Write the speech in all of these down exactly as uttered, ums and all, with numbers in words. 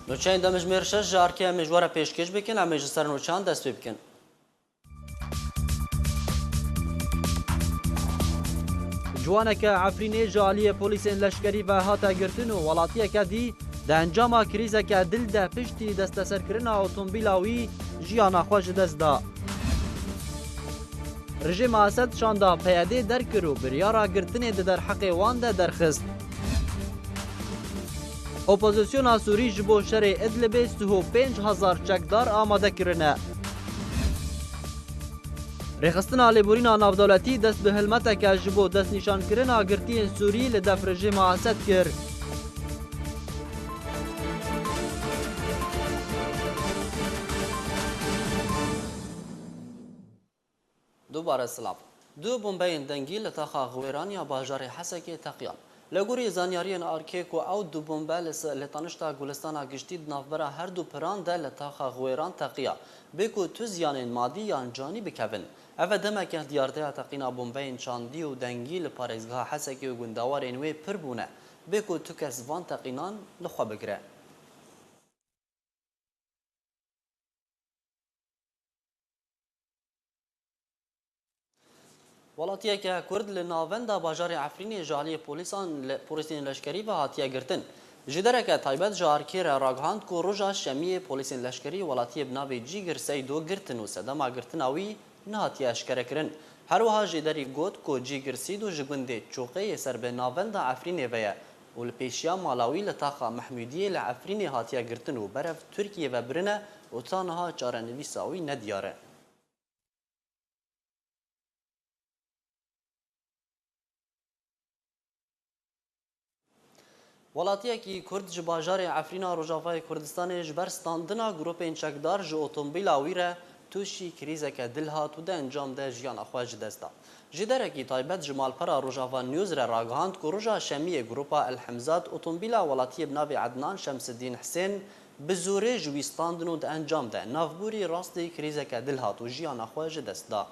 Nûçeyên demjimêr şeş ji arkê em ê ji we re pêşkêş bikin, em ê ji ser nûçeyan dest pê bikin. Ciwaneke Efrînê ji aliyê polîsên leşkerî ve hate girtin û welatiyeke dî di encama krîzeke dil de piştî desteserkirina otomobîla wî jiyana xwe ji dest da. Rejîma Esed şanda P Y D derkir û biryara girtinê di derheqê wan de derxist. Opozisyona Sûrî ji bo şerê Idlibê sih û pênc hezar çekdar amade kirine. Rêxistina Lêborîna Navdewletî dest bi hilmeteke ji bo destnîşankirina girtiyên Sûrî li def rejîma Esed kir. Dubare silav. Du bombeyên dengî li taxa Xiwêran ya bajarê Hesekê teqiyan. Li gorî zanyariyên arkê ku ew du bombe li se-, li tanişta Gulistana Giştî di navbera her du piran de li taxa Xiwêran teqiya, bê ku tu ziyanên madî yan canî bikevin. Ev e demeke diyardeya teqîna bombeyên çandî û dengî li parêzgeha Hesekê û gundewarên wê pir bûne, bê ku tu kes van teqînan li xwe bigire. Welatiyeke Kurd li navenda bajarê Efrînê ji aliyê polîsan le-, polîsên leşkerî ve hatiye girtin. Ji dereke taybet ji arkê re ragihand ku roja Şemiyê polîsên leşkerî welatiyê bi navê Cîgir Seydo girtin û sedema girtina wî nehatiye eşkerekirin. Her wiha jêderî got ku Cîgir Sîdo ji gundê Çoqê yê ser bi navenda Efrînê ve ye û li pêşiya mala wî li taxa Mehmûdiyê li Efrînê hatiye girtin û berev Tirkiyê ve birine û ta niha çarenivîsa wî nediyar e. Welatiyekî Kurd ji bajarê Efrîna Rojavayê Kurdistanê ji ber standina grûpên çekdar ji otomobîla wî re tûşî krîzeke dil hat û di encam de jiyana xwe ji dest da. Ji derekî taybet ji malpera Rojava News re ragihand ku roja Şemiyê grûpa El Hemzat otomobîla welatiyê bi navê Ednan Şemsidîn Hisên bi zorê ji wî standin û di encam de navborî rastî krîzeke dil hat û jiyana xwe ji dest da.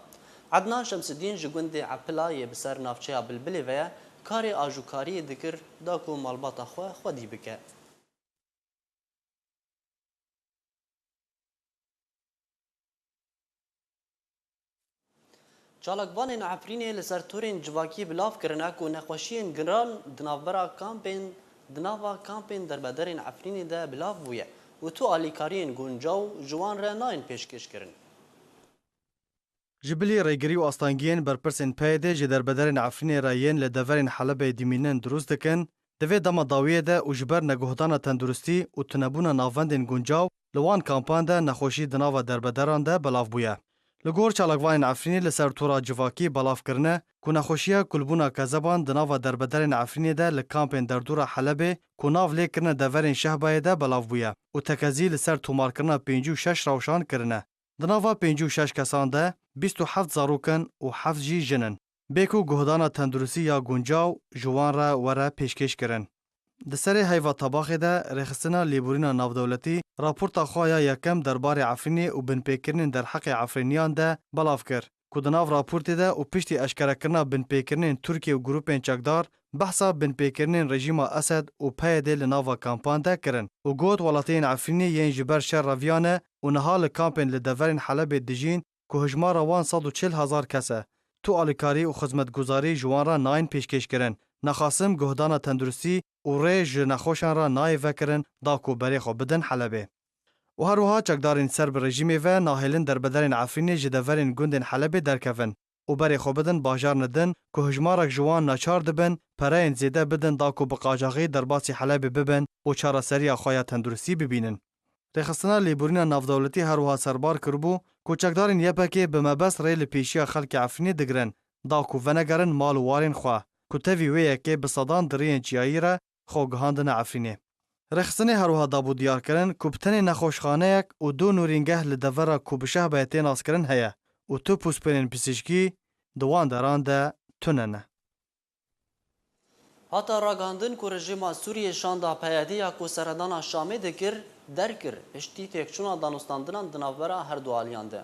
Ednan Şemsidîn ji gundê Epila yê bi ser navçeya Bilbilê ve ye, karê ajokariyê dikir da ku malbata xwe xwedî bike. Çalakvanên Efrînê li ser torên civakî bilav kirine ku nexweşiyên giran di navbera kampên, di nava kampên derbederên Efrînê de bilav bûye û tu alîkariyên guncaw ji wan re nayên pêşkêşkirin. Ji bilî rêgirî û astengiyên berpirsên P Y D ji derbederên Efrînê re yên li deverên Helebê dimînin dirust dikin, di vê dema dawiyê de û ji ber neguhdana tenduristî û tunebûna navendên guncaw li wan kampan de nexweşî di nava derbederan de belav bûye. Li gor çalakvanên Efrînê li ser tora civakî belav kirine ku nexweşiya kulbûna kezeban di nava derbederên Efrînê de li kampên derdora Helebê ku nav lê kirine deverên Şehbayê de belav bûye û tekezî li ser tomarkirina pêncî û şeş rewşan kirine. Di nava pêncî û şeş kesan de bîst û heft zarok in û heft jî jin in. Bê ku guhdana tenduristî ya guncaw ji wan re were pêşkêş kirin. Di serê heyva Tabaxê de Rêxistina Lêborîna Navdewletî raporta xwe ya yekem derbarê Efrînê û binpêkirinên derheqê Efrîniyan de belav kir ku di nav raportê de û piştî eşkerekirina binpêkirinên Tirkiye û grûpên çekdar behsa binpêkirinên rejîma Esed û P Y D li nava kampan de kirin û got, welatiyên Efrînê yên ji ber şer reviyane û niha li kampên li deverên Helebê dijîn ku hijmara wan sed û çil hezar kes e, tu alîkarî û xizmetguzarî ji wan re nayên pêşkêşkirin. Nexasim guhdana tenduristî û rê ji nexweşan re nayê vekirin da ku berê xwe bidin Helebê. Û her wiha çekdarên ser bi rejîmê ve nahêlin derbederên Efrînê ji deverên gundên Helebê derkevin û berê xwe bidin bajarine din ku hijmarek ji wan naçar dibin pereyên zêde bidin da ku bi qajaxî derbasî Helebê bibin û çareseriya xwe ya tenduristî bibînin. Rêxistina Lêborîna Navdewletî her wiha serbar kiribû ku çekdarên Y P G bi mebest rê li pêşiya xelkê Efrînê digirin da ku venegerin mal û warên xwe, ku tevî wê yekê bi sedan di rêyên çiyayî re xwe gihandine Efrînê. Rêxistinê her wiha dabû diyar kirin ku bi tenê nexweşxaneyek û du nûrîngeh li devera ku bi Şehbayê tê naskirin heye û tu pûspênên pisîşkî di wan deran de tune ne. Hate ragihandin ku rejîma Sûriyê şanda P Y D ya ku seredana Şamê dikir, derkir, piştî têkçûna danûstandinan di navbera her du aliyan de.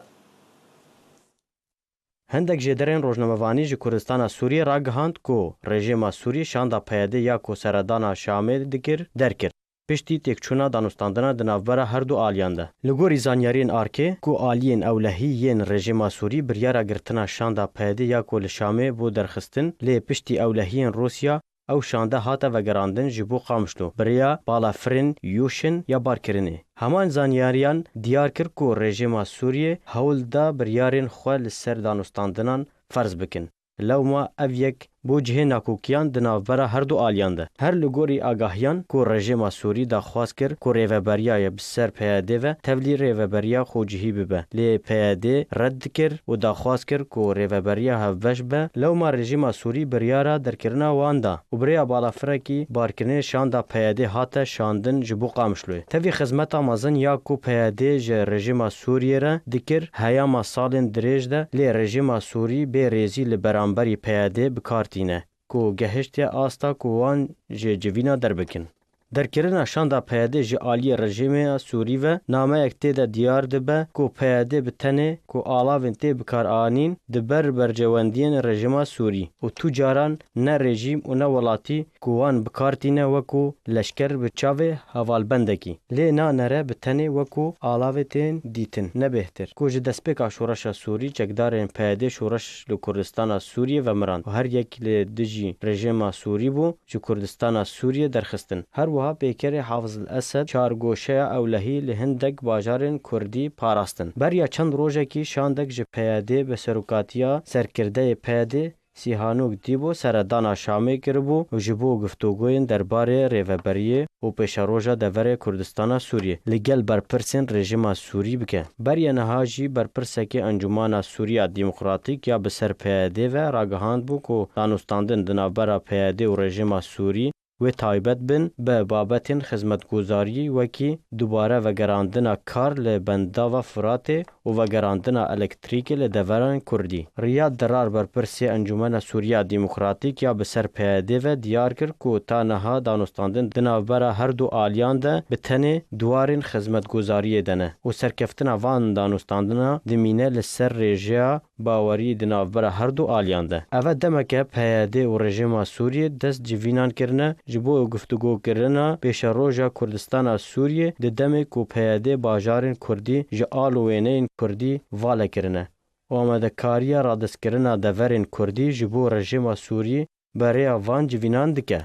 Hindek jêderên rojnamevanî ji Kurdistana Sûriyê ragihand ku rejîma Sûriyê şanda P Y D ya ku seredana Şamê dikir, derkir. piştî têkçûna danûstandina di navbera her du aliyan de. Li gorî zanyariyên arkê, ku aliyên ewlehî yên rejîma Sûrî biryara girtina şanda P Y D ya ku li Şamê bû derxistin, lê piştî ewlehiyên Rûsya ew şande hate vegerandin ji bo Qamişlo bi rêya balafirên Yûşin ya barkirinê. Heman zanyariyan diyar kir ku rejîma Sûriyê hewl da biryarên xwe li ser danûstandinan ferz bikin. Lewma ev yek bû cihê nakokiyan di navbera her du aliyan de. Her li gorî agahiyan ku rejîma Sûrî daxwaz kir ku rêveberiya ye bi ser P Y D ve tevlî rêveberiya xwecihî bibe. Lê P Y D red dikir û daxwaz kir ku rêveberiya hevbeş be. Lewma rejîma Sûrî biryara derkirina wan da û bi rêya balafirekî barkirinê şanda P Y D hate şandin ji bo Qamişloyê. Tevî xizmeta mezin ya ku P Y D ji rejîma Sûriyê re dikir, heyama salên dirêj de lê rejîma Sûrî bê rêzî li beramberî P Y D bi kar tîne, ku gehiştiye asta ku wan ji civîna derbikin. Derkirina şanda P Y D ji aliyê rejîmê ya Sûrî ve nameyek tê de diyar dibe ku P Y D bi tenê ku alavên tê bikaranîn di ber berjewendiyên rejîma Sûrî û tu caran ne rejîm û ne welatî ku wan bi kar tîne wekû leşker bi çavê hevalbendekî. Lê na nere bi tenê wekû alavê tên dîtin, ne bêhtir. Ku ji destpêka şoreşa Sûrî çekdarên P Y D şoreş li Kurdistana Sûriyê vemirand û her yek li dijî rejîma Sûrî bû, ji Kurdistana Sûriyê derxistin. Her wiha pêkerê Hafiz el-Esed çargoşeya ewlehî li hindek bajarên Kurdî parastin. Beriya çend rojekî şandek ji P Y D bi serokatiya serkirdeyê P Y D Sîhanok Dîbo seredana Şamê kiribû û ji bo guftûgoyên derbarê rêveberiyê û pêşeroja deverê Kurdistana Sûriyê li gel berpirsên rejîma Sûrî bike. Beriya niha jî berpirsekê Encûmena Sûriya Demokratîk ya bi ser P Y D ve ragihandbû ku danûstandin di navbera P Y D û rejîma Sûrî wê taybet bin bi babetên xizmetguzariyê wekî dubare vegerandina kar li Bendava Firatê û vegerandina elektrîkê li deverên Kurdî. Riyad Dirar berpirsê Encûmena Sûriya Demokratîk ya bi ser P Y D ve diyar kir ku ta niha danûstandin di navbera her du aliyan de bi tenê duwarên xizmetguzariyê de ne û serkeftina van danûstandina dimîne li ser rêjeya bawerî di navbera her du aliyan de. Eve demeke P Y D û rejîma Sûriyê dest civînan kirine ji bo guftûgokirina pêşeroja Kurdistana Sûriyê, di demê ku P Y D bajarên Kurdî ji al û wêneyên Kurdî vale kirine û amadekariya radiskirina deverên Kurdî ji bo rejîma Sûrî bi rêya van civînan dike.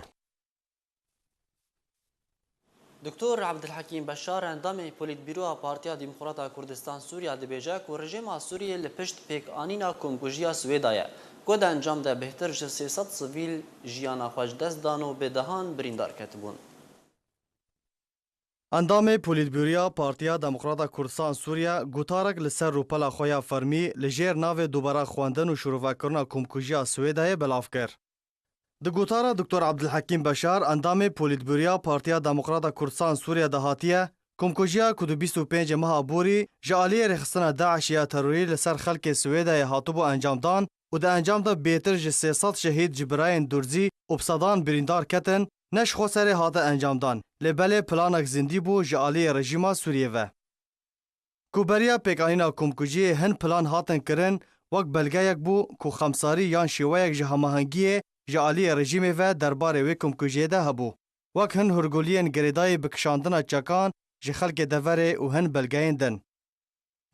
Doktor Abdulhekîm Beşar, endamê Polîtbîroya Partiya Demokrata Kurdistan Sûriya, dibêje ku rejîma Sûriyê li pişt pêkanîna komkujiya Swêda ye, ku di encam de bêhtir ji sê sed sivîl jiyana xwe ji dest dan û bi dehan birîndar ketibûn. Endamê Polîtbîroya Partiya Demokrata Kurdistan Sûriye gotarek li ser rûpela xwe ya fermî li jêr navê dubare xwendin û şirovekirina komkujiya Swêdayê belav kir. Di gotara Doktor Abdulhekîm Beşar, endamê Polîtbûroya Partiya Demokrata Kurdistan Sûriye de hatiye, komkujiya ku di bîst û pêncê meha borî ji aliyê rêxistina DAIŞ ya terorî li ser xelkê Swêdayê hatibû encamdan û di encam de bêtir ji sê sed şehîd ji birayên Durzî û bi sedan birîndar ketin, ne ji xwe serê hate encamdan, lê belê planek zindî bû ji aliyê rejîma Sûriyê ve. Ku beriya pêkanîna komkujiyê hin plan hatin kirin, wek belgeyek bû ku xemsarî yan şêweyek ji hemahengiyê ji aliyê rejîmê ve derbarê wê komkujiyê de hebû, wek hin hurguliyên girêdayî bi kişandina çekan ji xelkê deverê û hin belgeyên din.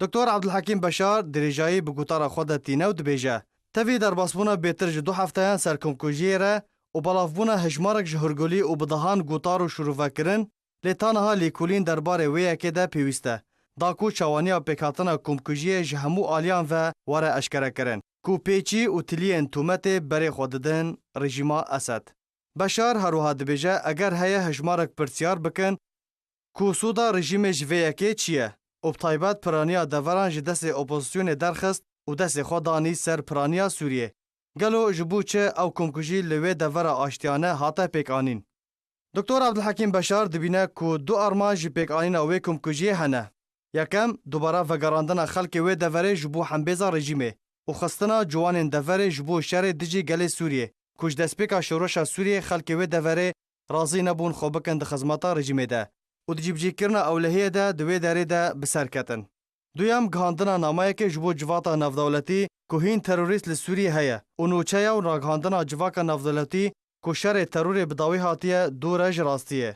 Doktor Abdulhekîm Beşar dirêjayî bi gotara xwe de tîne û dibêje, tevî derbasbûna bêtir ji du hefteyan ser komkujiyê re û belavbûna hejmarek ji hurgulî û bi dehan gotar û şirovekirin, lê ta niha lêkolîn derbarê wê yekê de pêwîst e, da ku çawaniya pêkhatina komkujiyê ji hemû aliyan ve were eşkerekirin, ku pêçî û tiliyên tometê berê xwe didin rejîma Esed. Beşar her wiha dibêje, eger heye hejmarek pirsiyar bikin, ku sûda rejîmê ji vê yekê çi ye û bi taybet piraniya deveran ji destê opozisyonê derxist û destê xwe danî ser piraniya Sûriyê. Gelo ji bo çi ew komkujî li wê devera aştiyane hate pêkanîn? Doktor Abdulhekîm Beşar dibîne ku du armanc ji pêkanîna wê komkujiyê hene. Yekem, dubare vegerandina xelkê wê deverê ji bo hembêza rejîmê û xistina ciwanên deverê ji bo şerê dijî gelê Sûriyê, ku ji destpêka şoreşa Sûriyê xelkê wê deverê razî nebûn xwe bikin di xizmeta rejîmê de û di cîbicîkirina ewlehiyê de di wê derê de bi ser ketin. Duyem, gihandina nameyekê ji bo civata navdewletî ku hîn terorîst li Sûriyê heye û nûçeya û ragihandina civaka navdewletî ku şerê terorê bi dawî hatiye dûr e ji rastiyê.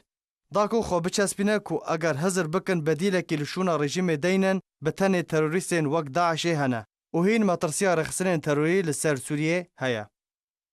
da ku xwe biçespîne ku eger hizir bikin bedîlekî li şûna rejîmê deynin, bi tenê terorîstên wek DAIŞê hene û hîn metirsiya rêxistinên terorî li ser Sûriyê heye.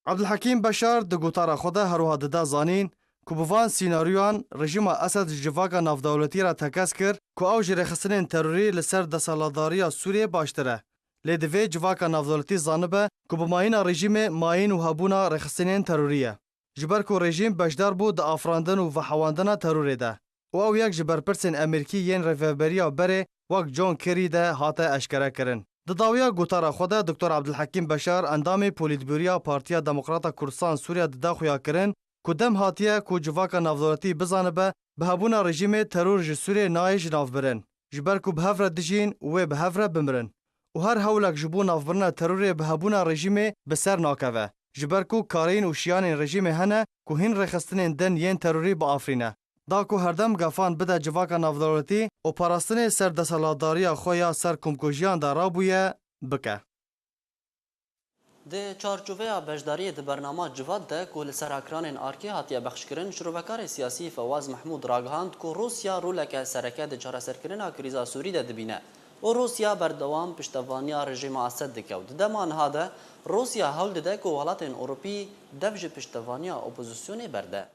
Abdulhekîm Beşar di gotara xwe de her wiha dide zanîn ku bi van sînaryoyan rejîma Esed ji civaka navdewletî re tekez kir ku ew ji rêxistinên terorî li ser desthilatdariya Sûriyê baştir e. Lê divê civaka navdewletî zanibe ku bi mayîna rejîmê mayîn û hebûna rêxistinên terorî ye. Ji ber ku rejîm beşdar bû di afirandin û vehewandina terorê de û ew yek ji berpirsên Amerîkî yên rêveberiya berê wek John Kerry de hate eşkere kirin. Di dawiya gotara xwe de Doktor Abdulhekîm Beşar, endamê Polîtbûroya Partiya Demokrata Kurdistan Sûriya dide xuyakirin ku dem hatiye ku civaka navdewletî bizanibe bi hebûna rejîmê teror ji Sûriyê nayê ji nav birin. Ji ber ku bi hev re dijîn û wê bi hev re bimirin. Û her hewlek ji bo navbirina terorê bi hebûna rejîmê bi ser nakeve. Ji ber ku karîn û şiyanên rejîmê hene ku hîn rêxistinên din yên terorî biafirîne. Da ku herdem gefan bide civaka navdewletî û parastinê ser desthilatdariya xwe ya ser komkujiyan de rabûye, bike. Di çarçoveya beşdariyê di bernama Civat de ku li ser ekranên arkê hatiye bexşkirin, şirovekarê siyasî Fewaz Mehmûd ragihand ku Rûsya roleke sereke di çareserkirina krîza Sûrî de dibîne û Rûsya berdewam piştevaniya rejîma Esed dike û di dema niha de Rûsya hewl dide ku welatên Ewropî dev ji piştevaniya opozisyonê berde.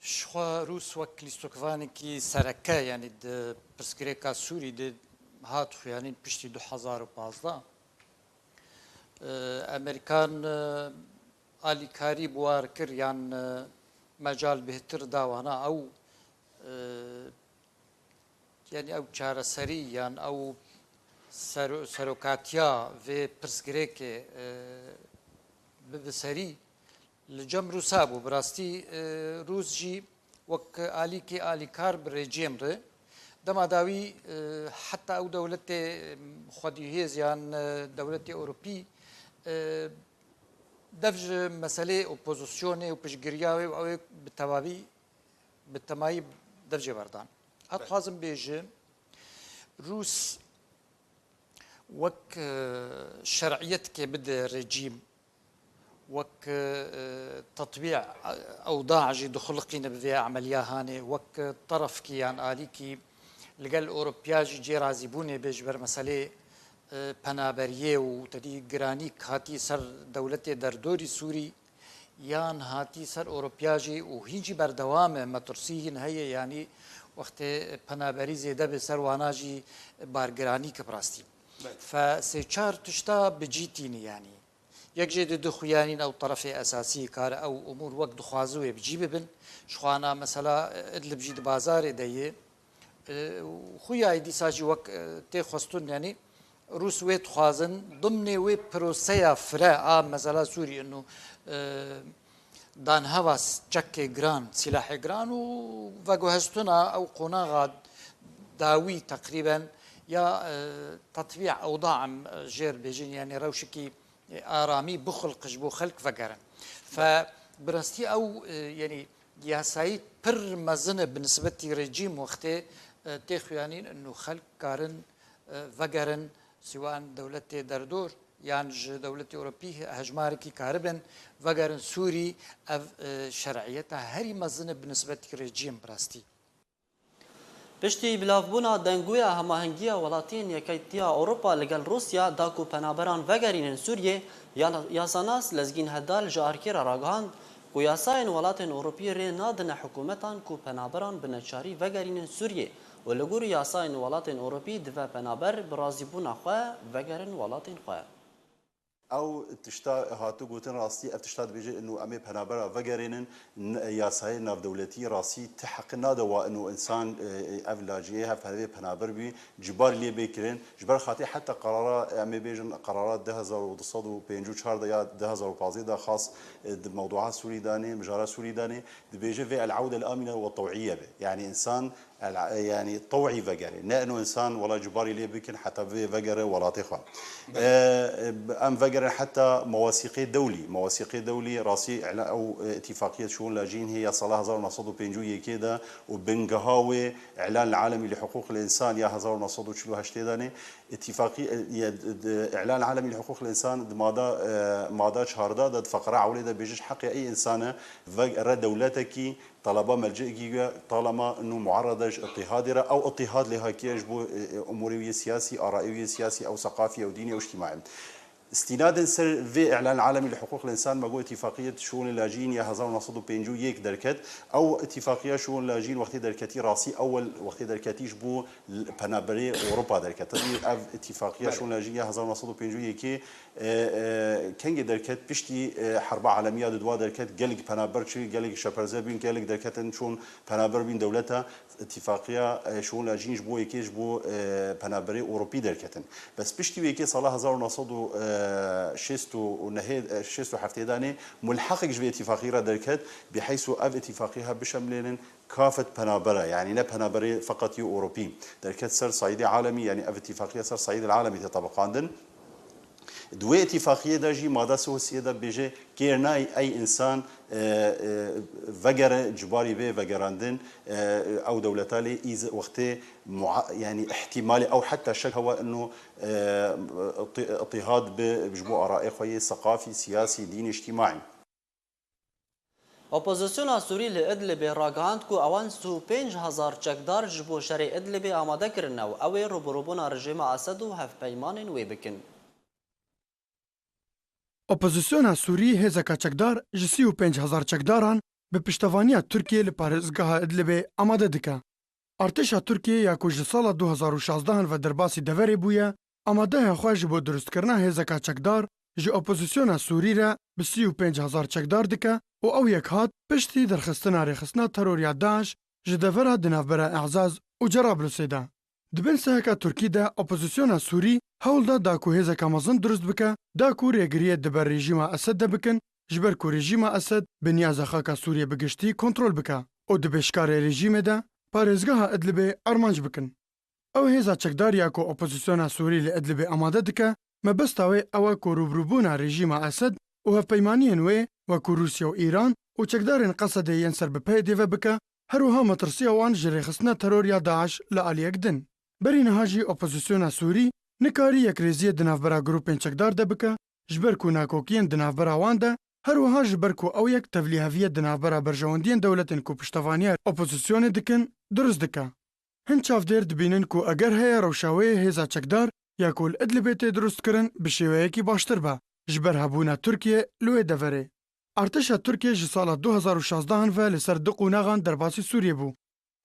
Ji xwe Rûs wek lîstokvanekî sereke, yanî di pirsgirêka Sûrî de hat xuyanîn piştî du hezar û pazdeh. Amerîkan, e, alîkarî bi wan kir yan, e, mecal bêhtir da wana ew, e, yanî ew çareserî yan ew sero-, serokatiya vê pirsgirêkê, e, bibe serî. Li cem Rûsa bû. Bi rastî, e, Rûs jî wek alîkê alîkar bi rejîm re. Dema dawî, e, heta ew dewletê, e, xwedîhêz yan, e, dewletê Ewropî, e, dev ji meselê opozisyonê û piştgiriya wê û ew ê bi tevavî, bi temayî dev jê berdan. Ez dixwazim bêjim, Rûs wek, e, şer'iyetkê bide rejîm, wek, e, tetbî ewda jî dixuliqîne bi vê emeliya hanê, wek terefkî yan alîkî li gel Ewropiya jî cê razîbûnê bê ji ber meselê, e, penaberiyê û tedî giranî hatî ser dewletê derdorî Sûrî, yan hatî ser Ewropiya jî û hîn jî berdewam e, metirsî hîn heye, yanî wextê penaberî zêde bê ser wana jî bargiranî ke bi rastî. Belê. Fe sê çar tişta bi cî tînî yanî. Yek jê di du xuyanîn ew terefê esasî kar ew umûr wek dixwazi wê bi cî bibin. Ji xwana mesela, e, Idlib jî di bazarê de ye. E, û xuya yê dîsa jî wek, e, tê xwestin, yanî Rûs wê dixwazin, dimnê wê proseya fire a mesela Sûrî û, e, danheva s-, çekê giran, sîlahê giran û veguhestina ew qonaxa dawî teqrîben ya, e, tetbî ewda em, e, jêr bêjin, yanî rewşekî, e, aramî bixulqe ji bo xelk vegerin. Fe bi rastî ew, e, yanî yasayî pir mezin e bi nisbetî rejîm wextê, e, tê xuyanîn û xelk karin, e, vegerin, siwan dewletê derdor yan ji dewletê Ewropî hejmarekî karibin vegerin Sûrî, ev, e, şer'iyeta herî mezin e bi nisbetî rejîm bi rastî. Piştî bilavbûna dengûya hemahengiya welatiyên Yekîtiya Ewropa li gel Rûsya da ku penaberan vegerînin Sûriyê, ya-, yasanas Lezgîn Hedal ji arkê re ragihand ku yasayên welatên Ewropî rê nadine hikûmetan ku penaberan bi neçarî vegerînin Sûriyê û li gor yasayên welatên Ewropî dive penaber bi razîbûna xwe vegerin welatên xwe. Ew tişta hate gotin rastî, ev tişta dibêje, inu em ê penabera vegerênin, n-, yasayê navdewletî rastî ti heqî nade wa inu însan, e, e, ev laciyê hevpervê penaber bî, cibar lê bê kirin. Ji ber xatê heta qerara, em ê bêjin, qerara du hezar û du sed û pêncî û çar de ya du hezar û pazdeh de xas, e, di mewdua Sûrî danê, mijara Sûrî danê, dibêje vê el-awde el-amine we tew'iye be. Yanî însan El-, yanî tew'î vegerê. Ne ino însan wela cibarî lê bikin heta vê vegere welatê xwe. Belê. E, e, em vegerin heta mewasîqê dewlî. Mewasîqê dewlî rastî îla-, ew, e, îtîfaqiyet şûn lacîn hê ya sala hezar û neh sed û pêncî û yekê de û bingeha wê Îlan el-Alemî li Huqûq el-Însan ya hezar û neh sed û çil û heştê de ne. Îtîfaqî, e, ye, d-, d-, Îlan Alemî li Huqûq Însan di mada, e, mada çardeh de di feqra ewlê de bêje ji heqê ey însane vegere dewletekî Talaba melcî giya talama inu muarrada ji îtîhadê re, ew îtîhad lê hakiye ji bo, e, e, umûrê wî yê siyasî, arayê wî yê siyasî, ew seqafî, ew dînî, ew îctîmaî. Îstînadên ser vê îlan alemî li hiqûq însan me got îtîfaqiya şûnê lajîn ya hezar û neh sed û pêncî û yek derket. Ew îtîfaqiya şûnê lajîn wextê derketî rastî ewel wextê derketî ji bo penaberê Ewropa derket. Tabî ev îtîfaqiya Belê. şûnê lajîn ya hezar û neh sed û pêncî û yekê, e, e, kengê derket piştî, e, Herba Alemiya Dudwa derket. Gelek penaber çi, gelek şeperze bîn, gelek derketin çûn penaber bîn dewleta. Îtîfaqiya, e, şûnê lajîn ji bo yekê ji bo, e, penaberê Ewropî derketin. Bes piştî wê yekê sala hezar û neh sed û şêst û nehê, e, şêst û heftê danê mulheqek ji vê îtîfaqî re derket, biheysu ev îtîfaqî ha bişemlênin kafet penabera, yanî ne penaberê feqet yê Ewropî. Derket ser sayîdê alemî, yanî ev îtîfaqiya ser sayîdê alemî tê tebiqandin. Di wê îtîfaqiyê de jî mada sê û sê de bêje kêr nayê ey însan, e, e, vegere, cibarî bê vegerandin, e, ew dewleta lê îz wextê mua-, yanî îhtîmalê ew heta şek hewa ino, e, îtî-, îtîhad bi ji bo arayê xwe yê seqafî, siyasî, dînî, îctîmaî. Opozisyona Sûrî li Idlibê ragihand ku ewan sî û pênc hezar çekdar ji bo şerê Idlibê amade kirine û ew ê rûbirûbûna rejîma Esed û hevpeymanên wê bikin. Opozisyona Sûrî hêzeka çekdar ji sî û pênc hezar çekdaran bi piştevaniya Tirkiyê li parêzgeha Idlibê amade dike. Artêşa Tirkiyê ya ku ji sala du hezar û şazdehan ve derbasî deverê bûye, amadeya xwe ji bo dirustkirina hêzeka çekdar ji opozisyona Sûrî re bi sî û pênc hezar çekdar dike û ew yek hat piştî derxistina rêxistina teror ya DAIŞ ji devera di navbera Ezaz û Cerablusê de. Di bin seheka Tirkî de opozisyona Sûrî hewl da da ku hêzeka mezin dirust bike, da ku rêgiriyê di ber rejîma Esed de bikin, ji ber ku rejîma Esed bi niyaza xaka Sûriyê bi giştî kontrol bike û di bêşkarê rejîmê de parêzgeha Idlibê armanc bikin. Ew hêza çekdar ya ku opozisyona Sûrî li Idlibê amade dike, mebesta wê ew e ku rûbirûbûna rejîma Esed û hevpeymaniyên wê wekû Rûsya û Îran û çekdarên Qesedê yên ser bi P Y D'ê ve bike, her wiha metirsiya wan ji rêxistina teror ya DAIŞ li aliyek din. Berî niha jî opozisyona Sûrî nikarî yekrêziyê di navbera grûpên çekdar de bike, ji ber ku nakokiyên di navbera wan de, her wiha ji ber ku ew yek tevlîheviyê di navbera berjewendiyên dewletên ku piştevaniya opozisyonê dikin, dirust dike. Hin çavdêr dibînin ku eger heye rewşa wê hêza çekdar ya ku li Idlibê tê dirustkirin bi şêweyekî baştir be, ji ber hebûna Tirkiye li wê deverê. Artêşa Tirkiye ji sala du hezar û şazdehan ve li ser du qonaxan derbasî Sûriyê bû.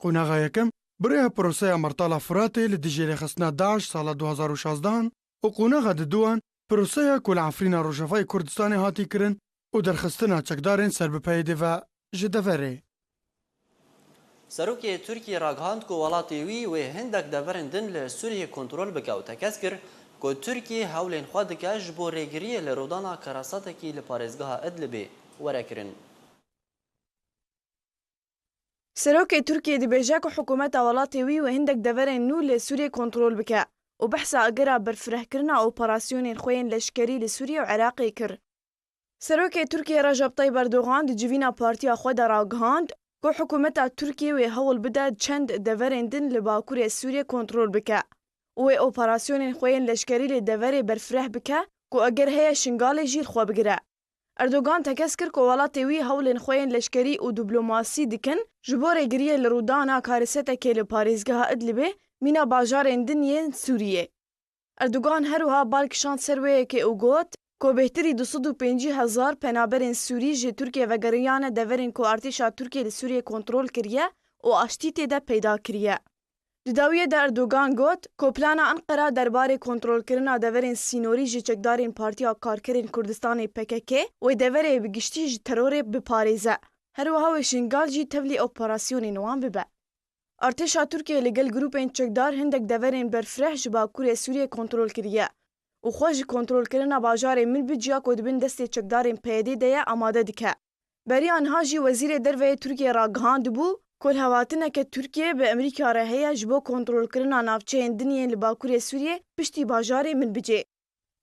Qonaxa yekem, bi rêya proseya Mertala Furatê li dijî rêxistina DAIŞ sala du hezar û şazdehan û qonaxa diduyan, proseya ku li Efrîna Rojavayê Kurdistanê hatî kirin û derxistina çekdarên ser bi P Y D'ê ve ji deverê. Serokê Tirkiyê ragihand ku welatê wî wê hindek deverên din li Sûriyê kontrol bike û tekez kir ku Tirkiye hewlên xwe dike ji bo rêgiriyê li rûdana karasetekî li parêzgeha Idlibê were kirin. Serokê Tirkiyê dibêje ku hikûmeta welatê wî wê hindek deverên nû li Sûriyê kontrol bike û behsa agera berfirehkirina operasyonên xwe yên leşkerî li Sûriye û Iraqê kir. Serokê Tirkiyê Recep Tayyip Erdogan di civîna partiya xwe de ragihand ku hikûmeta Tirkiyê wê hewl bide çend deverên din li bakurê Sûriyê kontrol bike û wê operasyonên xwe yên leşkerî li deverê berfireh bike ku eger heye Şingalê jî li xwe bigire. Erdogan tekez kir ku welatê wî hewlên xwe yên leşkerî û diplomasî dikin ji bo rêgiriyê li rûdana karisetekê li parêzgeha Idlibê mîna bajarên din yên Sûriyê. Erdogan her wiha bal kişand ser wê yekê û got ku bêhtirî du sed û pêncî hezar penaberên Sûrî ji Tirkiyê vegeriyane deverên ku artêşa Tirkiyê li Sûriyê kontrol kiriye û aştî tê de peyda kiriye. Di dawiyê de Erdogan got ku plana Enqera derbarê kontrolkirina deverên sînorî ji çekdarên Partiya Karkerên Kurdistanê P K K wê deverê bi giştî ji terorê biparêze. Her wiha wê Şingal jî tevlî operasyonên wan bibe. Artêşa Tirkiyê li gel grûpên çekdar hindek deverên berfireh ji bakurê Sûriyê kontrol kiriye û xwe ji kontrolkirina bajarê Minbiciya ku di bin destê çekdarên P Y D'ê de ye amade dike. Beriya niha jî Wezîrê Derve yê Tirkiyê ragihandibû ku lihevhatineke Tirkiyê bi Amerîka re heye ji bo kontrolkirina navçeyên din yên li bakurê Sûriyê piştî bajarê Minbicê.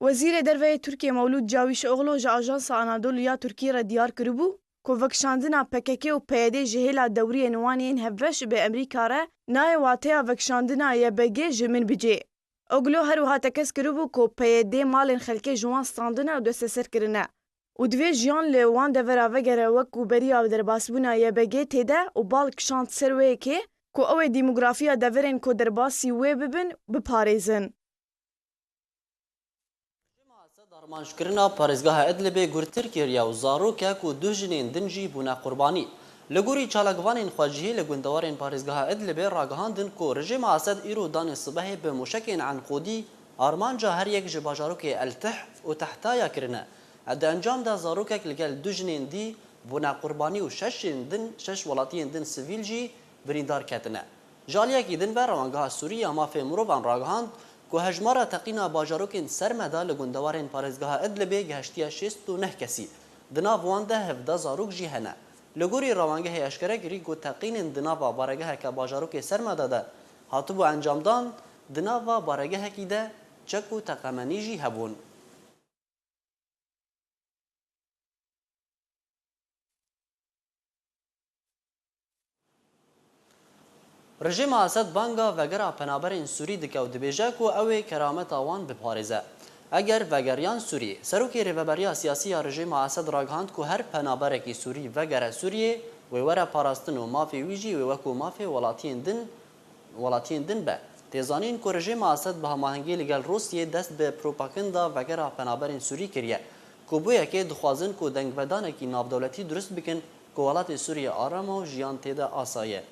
Wezîrê Derve yê Tirkiyê Mewlûd Cawîşoglu ji Ajansa Anadolu ya Tirkî re diyar kiribû ku vekişandina P K K û P Y D ji hêla dewriyên wan yên hevbeş bi Amerîka re nayê wateya vekişandina Y P G ji Minbicê. Oglu her wiha tekez kiribû ku P Y D malên xelkê ji wan standine û desteser kirine. û divê jiyan li wan devera vegere wek ku beriya derbasbûna Y B G tê de û bal kişand ser wê yekê ku ew ê demografiya deverên ku derbasî wê bibin, biparêzin. Rejîma Esed armanckirina parêzgeha Idlibê gurtir kiriye û zarokek û du jinên din jî bûne qurbanî. Li gorî çalakvanên xwecihî li gundewarên parêzgeha Idlibê ragihandin ku rejîma Esed îro danê sibehê bi mûşekên enqodî armanca her yek ji bajarokê El Tih û Tehtaya kirine. Di encam de zarokek li gel du jinên dî bûne qurbanî û şeşên din, şeş welatiyên din sivîl jî birîndar ketine. Ji aliyekî din ve Rewangeha Sûrî ya Mafê Mirovan ragihand ku hejmara teqîna bajarokên Sermeda li gundewarên parêzgeha Idlibê gihiştiye şêst û neh kesî. Di nav wan de hevdeh zarok jî hene. Li gorî rewangehê eşkere kirî ku teqînên di nava baregeheke bajarokê Sermeda de hatibû encamdan, di nava baregehekî de çek û teqemenî jî hebûn. Rejîma Esed banga vegera penaberên Sûrî dike û dibêje ku ew ê kerameta wan biparêze. Eger vegeriyan Sûriyê, serokê rêveberiya siyasî ya rejîma Esed ragihand ku her penaberekî Sûrî vegere Sûriyê, wê were parastin û mafê wî jî wê wekû mafê welatiyên din welatiyên din be. Tê zanîn ku rejîma Esed bi hemahengî li gel Rûsiyê dest bi propaganda vegera penaberên Sûrî kiriye, ku bo yekê dixwazin ku dengvedanekî navdewletî durust bikin ku welatê Sûriyê aram e û jiyan tê de asaye.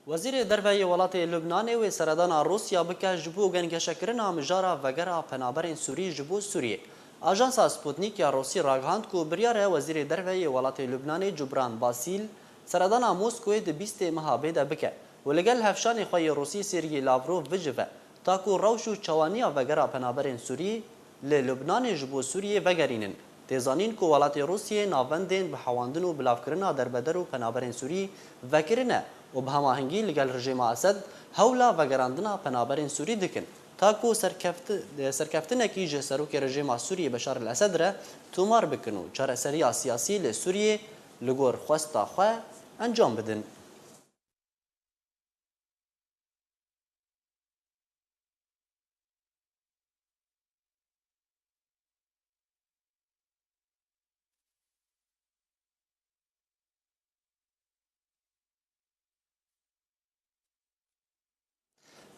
Wezîrê Derve yê welatê Lubnanê wê seredana Rûsya bike ji bo gengeşekirina mijara vegera penaberên Sûrî ji bo Sûriyê. Ajansa Sputnik ya Rûsî ragihand ku biryar e Wezîrê Derve yê welatê Lubnanê Cubran Basîl seredana Moskowê di bîstê meha bê de bike û li gel hevşanê xwe yê Rûsî Sergî Lavrov bicive. Ta ku rewş û çawaniya vegera penaberên Sûrî li Lubnanê ji bo Sûriyê vegerînin. Tê zanîn ku welatê Rûsiyê navendên bi hewandin û bilavkirina derbeder û penaberên Sûrî vekirine û bi hemahengî li gel rejîma Esed hewla vegerandina penaberên Sûrî dikin, ta ku serkefti-, serkeftinekî ji serokê rejîma Sûriyê Beşar el Esed re tomar bikin û çareseriya siyasî li Sûriyê li gor xwesta xwe encam bidin.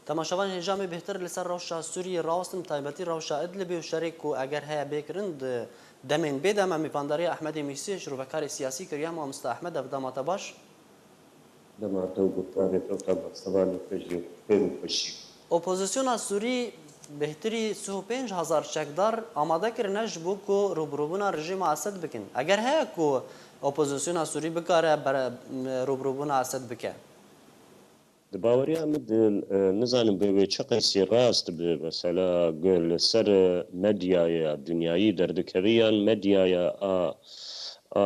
Temaşevanên hêja me bêhtir li ser rewşa Sûriyê rawestin, bi taybetî rewşa Idlibê û şerê ku eger heye bê kirin di demên bê de. Me mêvandariya Ehmedê Mîsiyê, şirovekarê siyasî kiriye. Mamoste Ehmed, ev dema te baş. Dema te û guhdarê te û temaşevanê te jî xêr û xweşî. Opozisyona Sûrî bêhtirî sih û pênc hezar çekdar amade kirine ji bo ku rûbirûbûna rejîma Esed bikin. Eger heye ku opozisyona Sûrî bikare bere-, rûbirûbûna Esed bike? Di baweriya min de, e, nizanim bê wê çi qeysî rast bi, mesela, gu-, li ser, e, medyaya dinyayî derdikeve yan medyaya a, a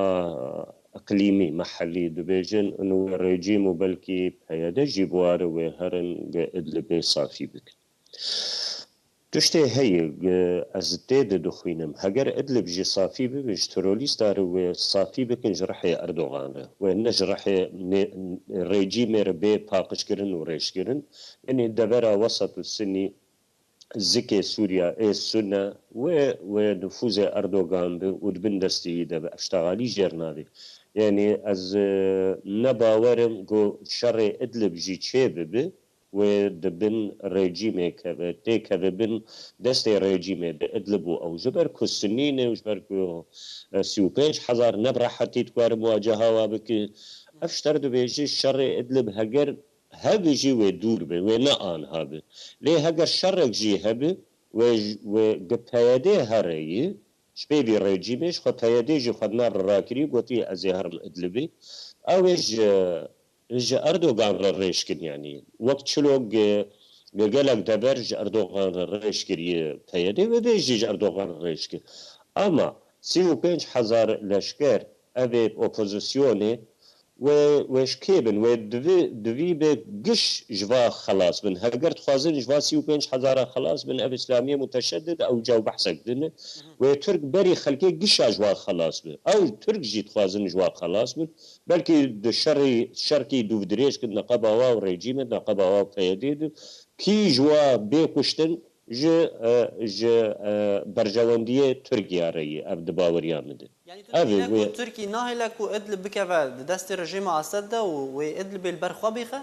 iqlîmî, mehellî dibêjin, û wê rejîm û belkî P Y D jî bi ware wê herin gu Idlibê safî bikin. Tiştê heye, gu ez tê de dixwînim. Heger Idlib jî safî bibe, ji terorîsta re wê safî bikin ji rihê Erdogan re. Wê ne ji rihê nê-, rejîmê re bê paqijkirin û rêjkirin. Yanî devera wesat û sinî zikê Sûriya ê Sunne wê, wê nifûzê Erdogan be û di bin destê wî de be. Ev ji texalî jêr navê. Yanî ez, e, ne bawer im ku şerê Idlib jî çê bibe, wê di bin rejîmê keve, tê keve bin destê rejîmê di Idlib û ew ji ber ku Sunî ne û ji ber ku, e, sî û pênc hezar ne bi rehetî dikare muwaceha wa bike. Ev ji te re dibêje şerê Idlib heger hebe jî wê dûr be, wê ne anha be. Lê heger şerek jî hebe, wê j-, wê gi P Y D here yî, ji pê vî rejîmê ji xwe P Y D jî xwe di nav re rakirî, gotî, "Ez ê herim Idlibê." Ew ê ji, ji Erdogan re rêjkin, yanî wek çilo gi, gi gelek dever ji Erdogan re rêjkiriye P Y D, wê vê jî ji Erdogan re rêjkir. Ama sî û pênc hezar leşker, ev ê opozisyonê, wê, wê ji kê bin? Wê divî, divî bi giş ji va xelas bin. Heger dixwazin ji va sî û pênc hezara xelas bin, ev îslamiyê muteşedid ew caw behsek din e. Wê Tirk berî xelkê gişa ji wa xelas bi. Ew Tirk jî dixwazin ji wa xelas bin. Belkî di şerî, şerkî dûvdirêj kin neqeba wa û rejîmê, neqeba wa û P Y D'ê di. Kî ji wa bê kuştin ji, e, ji, e, berjewendiyê Tirkiye re yî, ev di baweriya min de. Yanî tu Ev ê dibîne wê ku Tirkî nahêle ku Idlib bikeve di destê rejîma Esed de û wê Idlibê li ber xwe bîxe?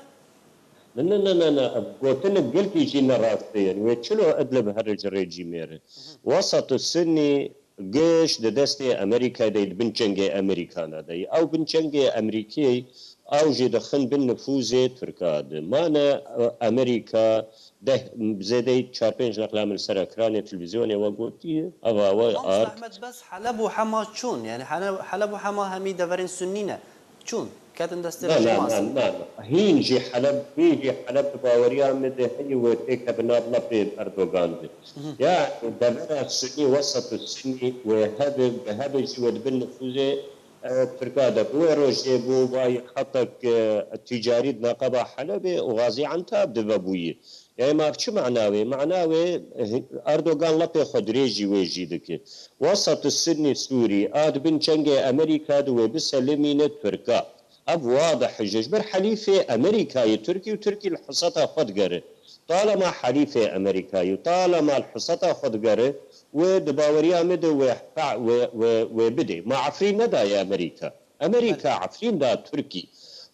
Ne, ne, ne, ne, ne. Ev gotinek gelkî jî ne rast e. Yanî wê çilo Idlib here ji rejîmê re? Wesat û Sunî giş di destê Amerîkayê de, di bin çengê Amerîkana de. Ew bin çengê Amerîkê, ew jî dixin bin nifûzê Tirka de. Mane, e, Amerîka deh, zêdeyî çar pênc neqla min li ser ekranê televîzyonê we gotiye, eva we Mamoste ard. Ehmed, bes Heleb û Hema çûn? Yani Hele-, Heleb û Hema hemî deverên Sunnî ne. Çûn? Ketin destê Na, na, rejîma na, Esed? Na, na. Hîn jî Heleb, hîn jî Heleb di baweriya min de heye wê têke bi nav lepê Erdogan de. Hı hı. Ya devera Sunnî, wesat Sunnî wê hebe, bi hebe jî wê di bin nifûzê, e, Tirka de. Bi wê rojê bû vay hetek, e, tîcarî di neqeba Helebê û Gazî Entab de vebûyî. Yanî ma çi mana wê? Mana wê, eh, Erdogan lepê xwe dirêjî wê jî dike. Wesat Sunnî Sûrî a di bin çengê Amerîka de wê biselimîne Tirka. Ev wadih e, ji ber helîfê Amerîkayê Tirkî û Tirkî li hiseta xwe digere. Talema helîfê Amerîkayê û talema li hiseta xwe digere, wê di baweriya min de wê, wê, wê, wê bidê. Ma Efrîn nedaye Amerîka. Amerîka Belê. Efrîn da Tirkî.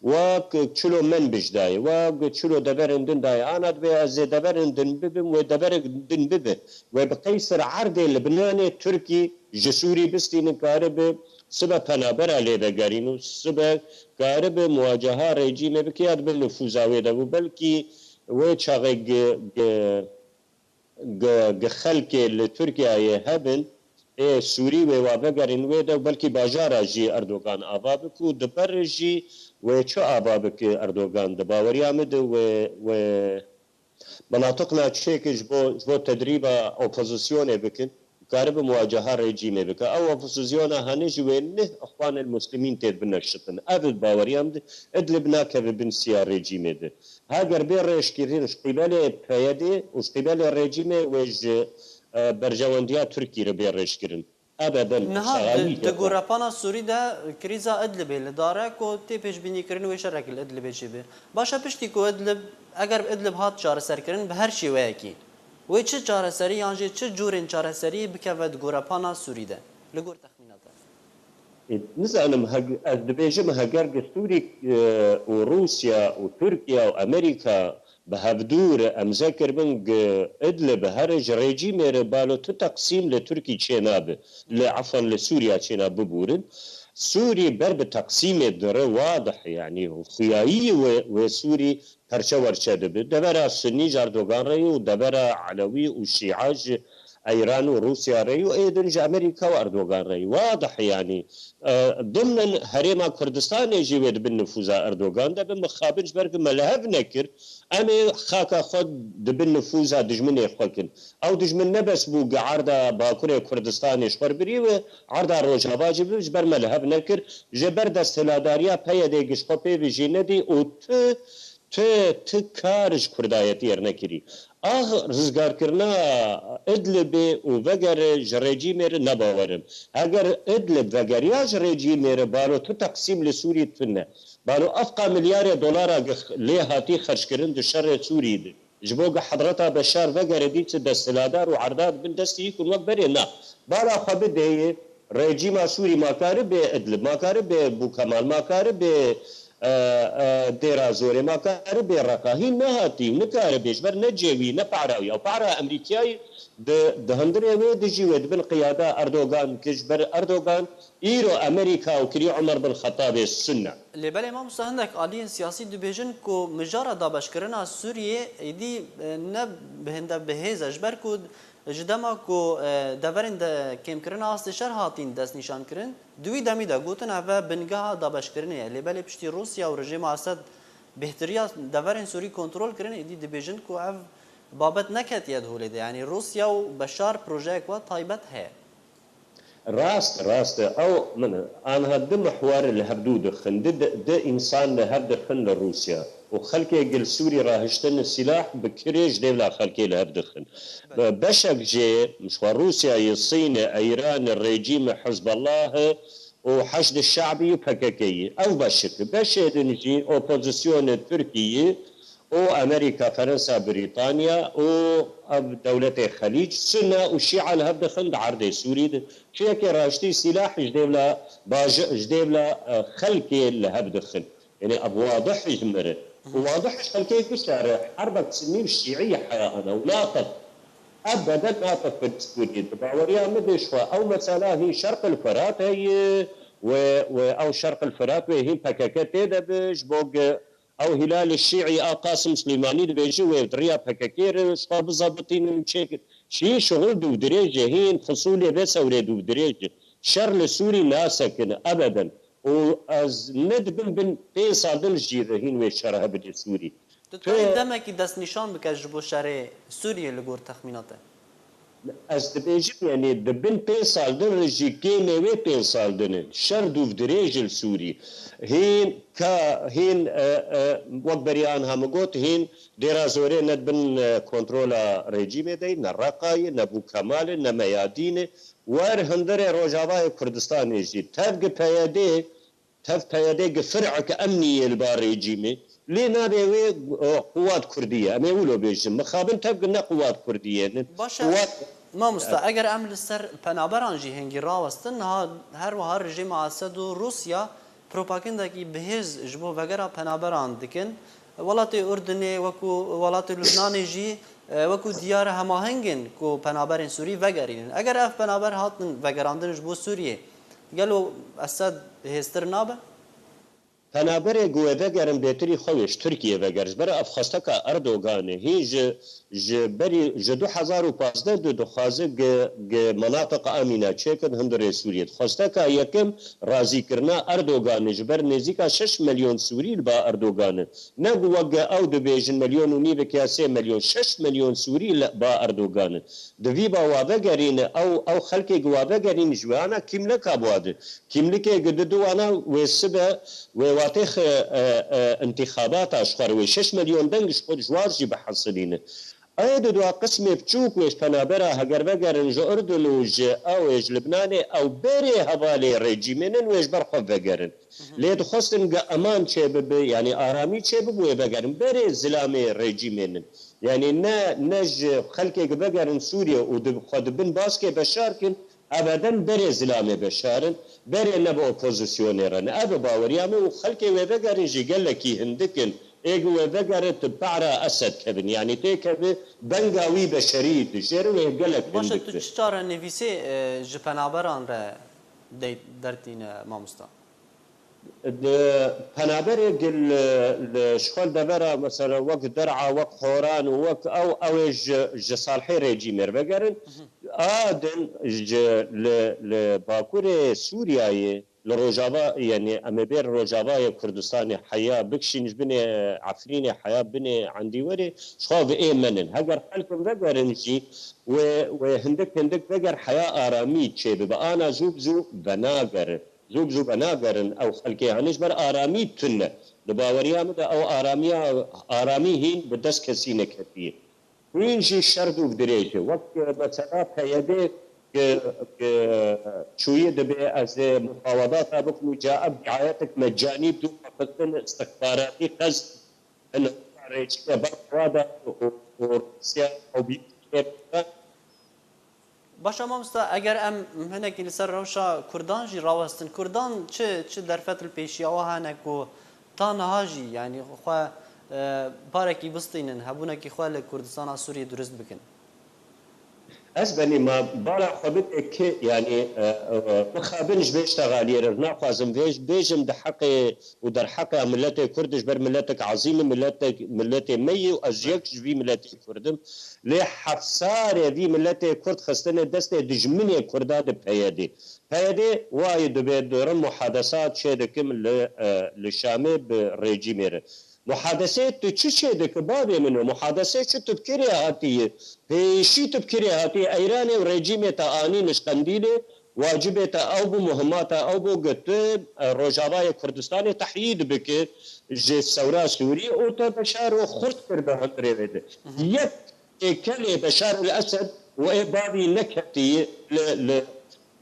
Wek çilo Menbij daye, wek çilo deverên din daye. Ana divê ez ê deverên din bibim, wê deverek din bibe. Wê bi qeyser erdê Libnanê Tirkî ji Sûrî bistînin karibe sibe penabera lê vegerîn û sibe karibe muwaceha rejîmê bike ya dibe nifûza wê de bû. Belkî wê çaxê gi, gi, gi, gi xelkê li Tirkiyeyê hebin, ê Sûrî wê wa vegerin wê de û belkî bajara jî Erdogan ava bik û di ber jî wê çi ava bik Erdogan di baweriya min de wê, wê minatiqna çêkin ji bo, ji bo tedrîba opozisyonê bikin, karibe muwaceha rejîmê bike. Ew opozisyona hene jî wê neh Îxwanil Muslimîn tê bine şitin. Ev di baweriya min de Idlib nakeve bin siya rejîmê de. Heger bê rêjkirin ji qîbelê P Y D û ji qîbelê rejîmê wê ji, e, berjewendiya Tirkî re bê rêjkirin. Ebeden Niha saxayî di, di jê gorepana Sûrî de krîza Idlibê li dar e ku tê pêşbînîkirin wê şerekî li Idlibê çêbe. Baş e, piştî ku Idlib, eger Idlib hat çareserkirin bi her şêweyekî, wê çi çareserî yan jî çi cûrên çareseriyê bikeve di gorepana Sûrî de? Li gor texmîna te? Ê, nizanim, heg-, ez dibêjim, heger gi Sûrî, e, û Rûsya û Tirkiye û Amerîka bi hevdû re emze kiribin gi Idlib here ji rejîmê re balo tu teqsîm li Tirkî çênabe, li, efan, li Sûriya çênabe bibûrin. Sûrî ber bi teqsîmê dire wadih, yanî xuyayî wê, wê Sûrî perçe werçe dibe. Devera Sunnî ji Erdogan re ye û devera Elewî û Şîa ji Îran û Rûsya re ye û ê din ji Amerîka û Erdogan re ye. Wadih e, yanî, e, dimnin Herêma Kurdistanê jî wê di bin nifûza Erdogan de bin, mixabin ji ber ku me li hev nekir, em ê xaka xwe di bin nifûza dijminê xwe kin. Ew dijmin ne bes bû gi erda Bakurê Kurdistanê ji xwe birî wê, erda Rojava jî bi, ji ber me li hev nekir, ji ber desthiladariya P Y D gi ji xwe pê ve jî nedî û tu, tu, tu kar ji Kurdayetiyê re nekirî. Ax rizgarkirina Idlibê û vegere ji rejîmê re ne bawer im. Heger Idlib vegeriya ji rejîmê re balo tu teqsîm li Sûrî tune. Balo efqa milyarê dolara gi lê hatî xerckirin di şerê Sûrî de. Ji bo gi Hezreta Beşar vegere dît desthiladar û erda dibin destî yî kun wek berê na. Bala xwe bideyê rejîma Sûrî ma karibe Idlib, ma karibe Bûkemal, ma karibe, e, e, Dêra Zorê, ma karibe Reqa. Hîn nehatî û nikaribe ji ber ne cê wî, ne para wî. Ew para Amerîkayê di, di hundirê wê dijî wê dibin qiyada Erdogan ki ji ber Erdogan îro Amerîka û kirî Omer bin Xetabê Sunne. Lê belê mamoste, hindek aliyên siyasî dibêjin ku mijara dabeşkirina Sûriyê êdî, e, ne bi hinde bi hêz e, ji ber ku ji dema ku, e, deverên de kêmkirina astê şer hatîn destnîşankirin, di wî demî de gotin ev e bingeha dabeşkirinê ye. Lê belê piştî Rûsya û rejîma Esed bêhtiriya deverên Sûrî kontrol kirin, êdî dibêjin ku ev babet neketiye di holê de. Yanî Rûsya û Beşar projeyek we taybet heye. Rast, rast e. Ew min anha du mihwer li hev dû dixin, du, du, du însan li hev dixin li Rûsya. Û xelkê gil Sûrî rahiştin sîlah bi kirê ji dêvla xelkê li hev dixin. Be-, beşek jê ji xwe Rûsyayê, Sînê, Eyranê, rejîmê Hizbellahê û Heşdê Şe'bî û P K K'yê. Ew beşik. Beşê din jî opozisyonê Tirkiyê û Amerîka, Ferensa, Brîtanya û ev dewletê Xelîc, Sunne û Şîa li hev dixin di erdê Sûrî de. Çiyekê raştî sîlah ji dêvla baji-, ji dêvla, e, xelkê li hev dixin. Yanî ev wadih ji mir e. Û wadih ji xelkê bişare, herbek Sunnî û Şîî heya ana û naqet. Ebeden naqet bi Sûrî. Di baweriya min de ji xwe ew mesela hîn Şerqil Firat heye, we, we ew Şerqil Firat wê hîn P K K tê de bi, ji bo ge-, Ew Hîlalê Şîî a Qasim Silêmanî dibêje wê di riya P K K re ji xwe bizebitînin û çêkin. Şîî şixul dûvdirêj e, hîn fisulê vê sewrê dûvdirêj e. Şer li Sûrî nasekine ebeden. Û ez ne di bin, bin pênc sal din jî re hîn wê şer hebinê Sûrî. Tu Tu toyî demekî destnîşan bike ji bo şerê Sûriyê li gor texmîna te? Ez dibêjim, yanî di bin pênc sal din re jî kêmê wê pênc sal din e. Şer dûvdirêj li Sûrî. Hîn ka, hîn, e, e, wek beriya anha min got, hîn Dêra Zorê ne di bin, e, kontrola rejîmê de ye, ne Reqayê, ne Bû Kemalê, ne Meyadînê. Wer hundirê Rojavayê Kurdistanê jî. Tev gi P Y D, Tev P Y D gi fir'ek emnî yê li ba rejîmê. Lê navê wê, e, quwat kurdî ye. Em ê wilo bêjin. Mixabin tev gi ne quwat kurdî yê. Baş e, Quwat mamosta, eger em li ser penaberan jî hingî rawestin, niha her wiha rejîma Esed û Rûsya propagandekî bihêz ji bo vegera penaberan dikin. Welatê Urdunê wekû welatê Lubnanê jî, e, wekû diyar e hemaheng in ku penaberên Sûrî vegerînin. Eger ev penaber hatin vegerandin ji bo Sûriyê, gelo Esed hêztir nabe? Penaberê ku wê vegerin bêtirî xwe wê ji Tirkiyê veger. Ji ber ev xwesteka Erdogan e. Hîn ji, ji berî, ji du hezar û pazdeh de dixwaze gi, gi menatiq amîna çêkin hundirê Sûriyê. Xwesteka yekem razîkirina Erdogan e. Ji ber nêzîka şeş milyon Sûrî li ba Erdogan e. Ne ku wek ew dibêjin milyon û nîvek ya sê milyon, şeş milyon Sûrî li ba Erdogan e. Di vî ba wa vegerîne, ew, ew xelkê ku wa vegerîne ji we ana kîmleka bi wa de. Kîmlikê ku di di wana wê sibe, wê watê xi, e, e, intîxabata ji xwe re wê şeş milyon deng ji xwe ji war jî bihesilîne. Ê di dua qismê biçûk wê ji penabera heger vegerin ji Urdun û ji ew ê ji Libnanê ew berê hevalê rejîmê nin wê ji ber xwe vegerin. Lê dixwestin ge eman çêbibe, yanî aramî çêbibe wê vegerin. Berê zilamê rejîmê nin. Yanî ne, ne ji xelkê ge vegerin Sûriye û di, xwe di bin baskê Beşar kin, ebeden berê zilamê Beşar in, berê ne bi opozisyonê re ne. Ev e baweriya me û xelkê wê vegerin jî gelekî hindik in. Ê ge wê vegere tu pehra Esed kevin. Yanî têkeve benga wî beşerî dijêr wê gelek Baş e, hindik tu be. Çi çarenivîsê, e, ji penaberan re dey-, dertîne mamosta? Di penaberê gil li, li şixwe li devera, mesela, wek Der'a, wek Horan û wek ew, ew ê ji, ji salhê rejîmê re vegerin. A din ji li, li Bakurê Sûriyayê, li Rojava, yanî em ê bêr Rojavayê Kurdistanê heya bikişîn ji binê Efrînê, heya binê Endîwerê, ji xwe ve ê menin. Heger xelkin vegerin jî, wê, wê hindik hindik veger heya aramî çêbibe. Ana zû bi zû venagerin. Zû bi zû venagerin ew xelkê, hanê ji ber aramî tune. Di baweriya min de ew aramiya, aramî hîn bi dest kesî neketiye. Hîn jî şer dûv dirêj e. Wek, e, mesela P Y D ki, ki çûyî dibe ez ê mufawadata bikim û ca ev diayetek mecanî bi dû xwe xistin istixbaratî qez hin rêçike ber xwe da û, û Rûsya ew bî Baş e mamosta, eger em hinekî li ser rewşa Kurdan jî rawestin, Kurdan çi, çi derfet li pêşiya we hene ku ta niha jî, yanî xwe, e, barekî bistînin, hebûnekî xwe li Kurdistana Sûriyê durist bikin? Ez benî ma bala xwe bidê ki, yanî, e, e, e, mixabin ji vê ştexaliyê re naxwazim vê bêjim di heqê û derheqa miletê Kurd, ji ber miletek ezîm e, miletek, miletê me ye û ez yek ji vî miletê Kurd im. Lê heft sal e vî miletê Kurd xistine destê dijminê Kurda di P Y D. P Y D wayê dibê durim muhadesat çê dikim li, e, li Şamê bi rejîmê re. Muhadesê tu çi çê dike bavê min o? Muhadesê çi tu bi kirê hatiye? Pêşî tu bi kirê hatiye? Eyranê û rejîmê te anîn ji Qendîlê Wacibê te ew bû, muhimata ew bû, ku tu, e, Rojavayê Kurdistanê tehyîd bike ji sewra Sûrî û te Beşaro xurt kir di hundirê wê de. Yek têkelê Beşar el Esed û ê bavî neketî li, li,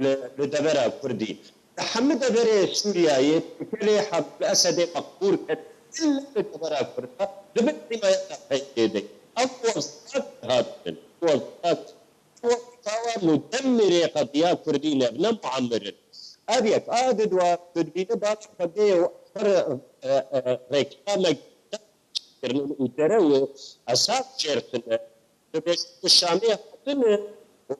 li, li devera Kurdî. Li hemî deverê Sûriyeyê têkelê Hafîz el Esedê meqbûl ket. Illa li devera Kurda di bin hîmayeta P Y D'ê de. Ev wezîfat hatin. Wezîfat Tawa Mudemirê qediya Kurdî ne, ne muamir in. Ev yek. A di dua, tu dibîne bavê Xwedê û her, e, e, reklamek kirin û tere û esas çêrtine. Dibêjin tu Şamê hatine û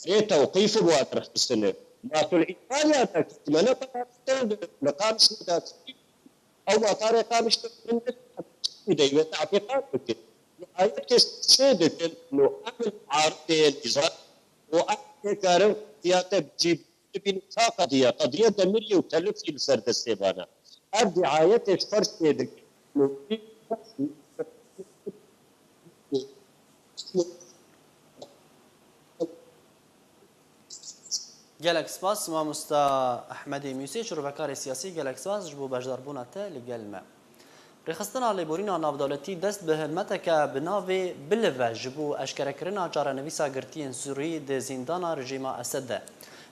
rê tewqîf bi wa derxistine. Masul Îtalya de kî me ne li Qamişlo de Ew matarê Qamişlo min de wê teqîqat bikin. Nihayetê şê dikin, no em li aridê nîzam û em nikarin siyasete bi cî bibînin ka qediya. Qediya demiriyê û telifî li ser destê vana. Ev dîayetê ji xwe şê dikin. No Gelek spas, mamosta Ehmedê Mûsê, şirovekarê siyasî, gelek spas ji bo beşdarbûna te li gel me. Rêxistina Lêborîna Navdewletî dest bi hilmeteke bi navê Bilive ji bo eşkerekirina çarenivîsa girtiyên Sûrî di zîndana rejîma Esed de.